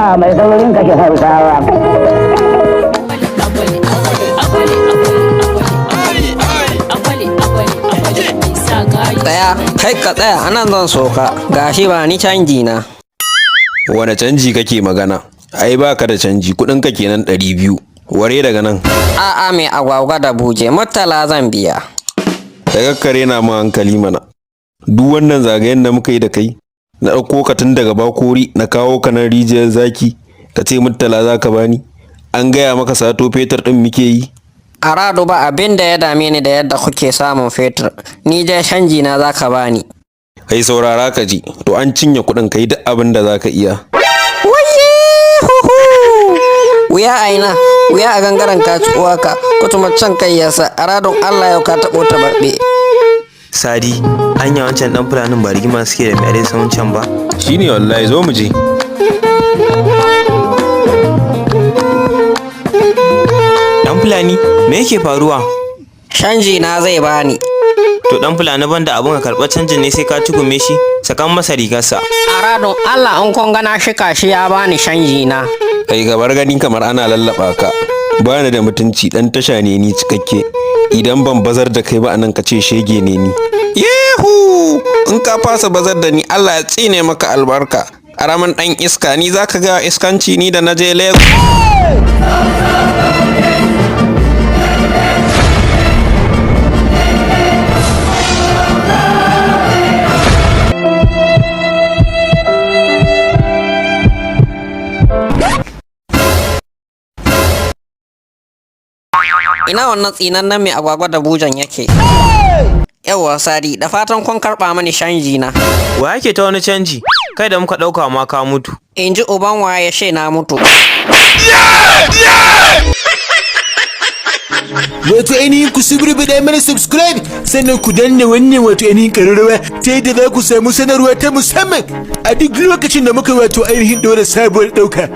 Ba mai saurin kashe Hausawa. Tsaya, kai ka tsaya, anan zan soka. Gashi, ba ni canji na. Wane canji kake magana? Ai baka da canji, kuɗinka kenan 200. Ware daga nan. A'a, mai agwagwa da buje, murtala zan biya. Kai, kakkare na mu hankali mana. Duk wannan zagayen da muka yi da kai, na ɗauko ka tun daga Bakori na kawo ka nan Rijiyar Zaki, ka ce murtala za ka bani. An gaya maka sato fetur ɗin muke yi? Aradu, ba abin da ya dame ni da yadda kuke samun fetur, ni dai canji na za ka bani. Kai, saurara ka ji, to an cinye kuɗin, kai duk abin da za ka iya. Waye huhu! Wuya a ina, wuya a gangaren kaci uwaka, kutuma can kai yasa, aradun Allah yau ka taɓo taɓaɓɓe. Sadi, anya wancan dan fulanin ba rigima suke da mai arewa wancan ba? Shine wallahi, zo mu je. Dan fulani, me yake faruwa? Canji na zai bani. To dan fulani, banda abun ka karɓar canjin ne sai ka tukume shi, sakan masa rigarsa. Aradun Allah, in kun gana shika shi ya bani canji na. Kai, ka bar gani kamar ana lallaba ka. Ba ni da mutunci, dan tasha ne ni cikakke. Idan ban bazar da kai ba anan, ka ce shege ne ni. Yehu! In ka fasa bazar da ni, Allah ya tsine maka albarka. Karamin dan iska, ni zaka ga iskanci, ni da naje Lagos. Ina wannan tsinannen mai agwagwa da bujan yake? Yawwa Sadi, da fatan kun karɓa mani canji na. Wa yake ta wani canji? Kai da muka ɗauka ma ka mutu. In ji uban waye she na mutu. Wato ainihin ku subrubida mana subscribe, sannan ku danna wannan wato ainihin ƙararrawa, ta yadda za ku samu sanarwa ta musamman a duk lokacin da muka wato ainihin ɗora sabuwar ɗauka.